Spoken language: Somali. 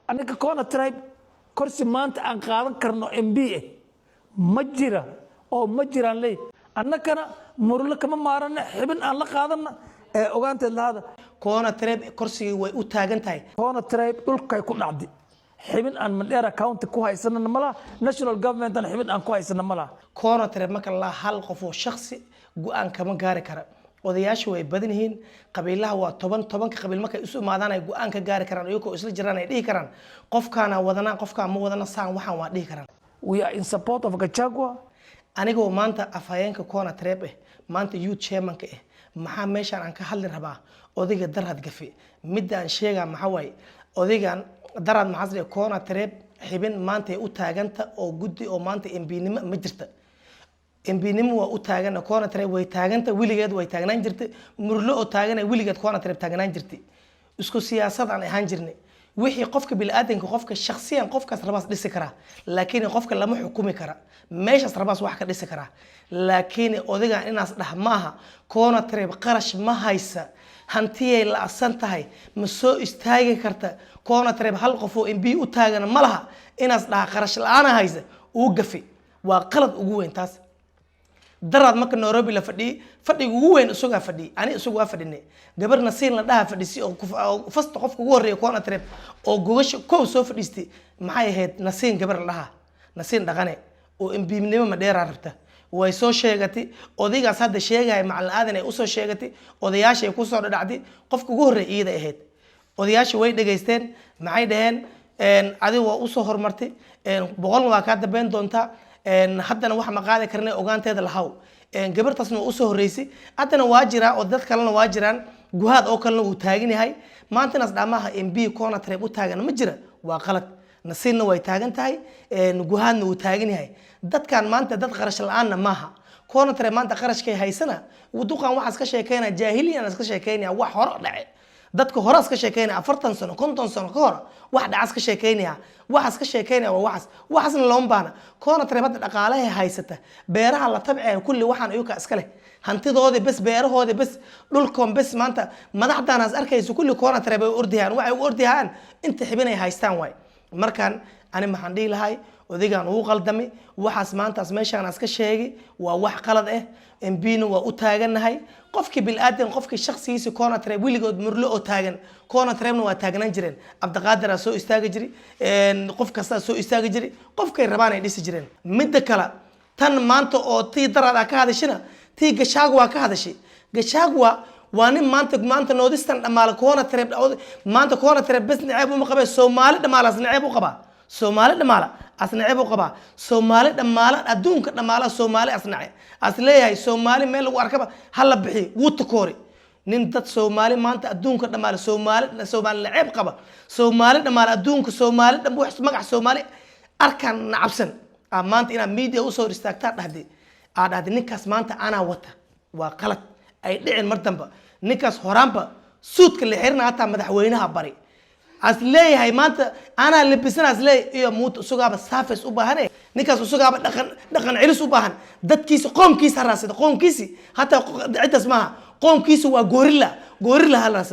Annaga Kona Tribe korsi maanta aan qaadan karno MP ma jira oo ma jiraan ley. Annakana Murule kama maarana, xibin aan la qaadana ee ogaanteed lahada. Kona Tribe korsigii way u taagan tahay. Kona Tribe dhulkay ku dhacday. Xibin aan Mandera County ku haysanana ma laha, national governmentan xibin aan ku haysana ma laha. Kona Tribe marka la hal qof oo shaksi go-aan kama gaari kara. Odayaashu way badan yihiin, qabiilaha waa 10. 10-ka qabiil markay isu imaadaan ay go-aan ka gaari karaan, iyagoo isla jiraan ay dhihi karaan qofkaana wadana, qofkaan ma wadana, saan waxaan waa dhihi karaan. We are in support of Gachagua. Anigoo maanta afhayeenka Kona Tribe maanta youth chairmanka maxaa meeshaan aan ka hadli rabaa? Odayga Darad gafe midda aan sheegaa maxaa waaye? Odaygan Darad maxaa dhihi? Kona Tribe xibin maanta ay u taaganta oo guddi oo maanta MP-nimo ma jirta. MP-nimo waa u taagan Kona Tribe, way taaganta, weligeed way taagnaan jirtay. Murlo oo taagana weligeed Kona Tribe taagnaan jirtay. Isku siyaasad aan ahaan jirnay. Wixii qofka biniaadanka, qofka shaksiyan qofkaas rabaas dhisi karaa, laakiin qofka lama xukumi kara. Meeshaas rabaas wax ka dhisi karaa, laakiin odaygan inaas dhah maaha. Kona Tribe qarash ma haysa, hantiyay la-san tahay, ma soo istaagi karta. Kona Tribe hal qof oo MP u taagan ma laha. Inaas dhaha qarash la-aana haysa uu gafe, waa qalad ugu weyn taas. Daraad marka Nairobi la fadhiyey, fadhiga ugu weyn isagaa fadhiyey, ani isagu waa fadhinay. Gabar Nasiin la dhaha fadhisi oo fasta qofka ugu horreeya Kona Tribe oo gogasha kow soo fadhiistay maxay ahayd? Nasiin, gabar la dhaha Nasiin Dhaqane oo MP-nimo Madheeraa rabta way soo sheegatay. Odaygaas hadda sheegaya Macalin Aadan ay usoo sheegatay, odayaasha ay kusoo dhadhacday, qofka ugu horreeya iyada ahayd. Odayaasha way dhegaysteen. Maxay dhaheen? Adiga waa usoo horumartay, 100-na waa kaa dambeyn doontaa, haddana wax ma qaadi karna, ogaanteeda lahaw. Gabartaasna waa usoo horreysay. Haddana waa jiraa oo dad kalena waa jiraan, Guhaad oo kalena wuu taagan yahay. Maantanaas dhamaha MP Kona Tribe u taagan ma jira, waa qalad. Nasiinna way taagan tahay, Guhaadna wuu taagan yahay. Dadkan maanta dad qarash la-aanna maaha. Kona Tribe maanta qarashkay haysana. Duqan waxaas ka sheekeynaya jaahiliyan iska sheekeynaya, wax hore dhace, dadka hore iska sheekeynaya, 40 sano, 50 sano ka hor wax dhacas ka sheekeynaya. Waxaas ka sheekeynaya waa waxaas, waxaasna looma baahna. Kona Tribe hadda dhaqaalahay haysata, beeraha la tabcaya kulli waxaan ayuka iska leh, hantidoodii bes, beerahoodii bes, dhulkoon bes. Maanta madaxdaanaas arkayso kulli Kona Tribe ay ordayaan, waxay u ordayaan inta xibinay haystaan waay. Markaan ani maxaan dhihi lahay? Odaygaan ugu qaldamay waxaas maantaas meeshaanaas ka sheegay waa wax qalad ah. MP-na waa u taagannahay. Qofkii bilaadan, qofkii shaksigiisa Kona Tribe weligood Murlo oo taagan, Kona Tribe-na waa taagnaan jireen. Cabdiqaadiraa soo istaagi jiray, qof kastaa soo istaagi jiray, qofkay rabaan ay dhisi jireen. Midda kale, tan maanta oo tii daraad aa ka hadashina, tii Gachagua ka hadashay. Gachagua waa nin maanta Northeastern dhamaala. Kona Tribe maanta, Kona Tribe bes naceeb uma qabee, Soomaali dhamaalaas naceeb u qabaa. Soomaali dhamaala as naceeb u qabaa. Soomaali dhamaala, adduunka dhamaala Soomaali as nace, as leeyahay Soomaali meel lagu arkaba hala bixiyo, wuu takoori. Nin dad Soomaali maanta adduunka dhamaala, Soomaali, Soomaali naceeb qaba, Soomaali dhamaala, adduunka Soomaali dham wax magac Soomaali arkaan nacabsan aa maanta inaad media usoo hor istaagtaa dhahday, aa dhahday ninkaas maanta anaa wata, waa qalad ay dhicin mar damba. Ninkaas horaanba suudka la xirina hataa madaxweynaha bari as leeyahay maanta anaa labisan as leeyahay iyo muuta isugaaba service u baahane. Ninkaas isugaaba dhaqan celis u baahan. Dadkiisa, qoomkiisa ha raadsada, qoomkiisi hataa ciddaas maaha, qoomkiisa waa gorilla, gorilla ha raadsada.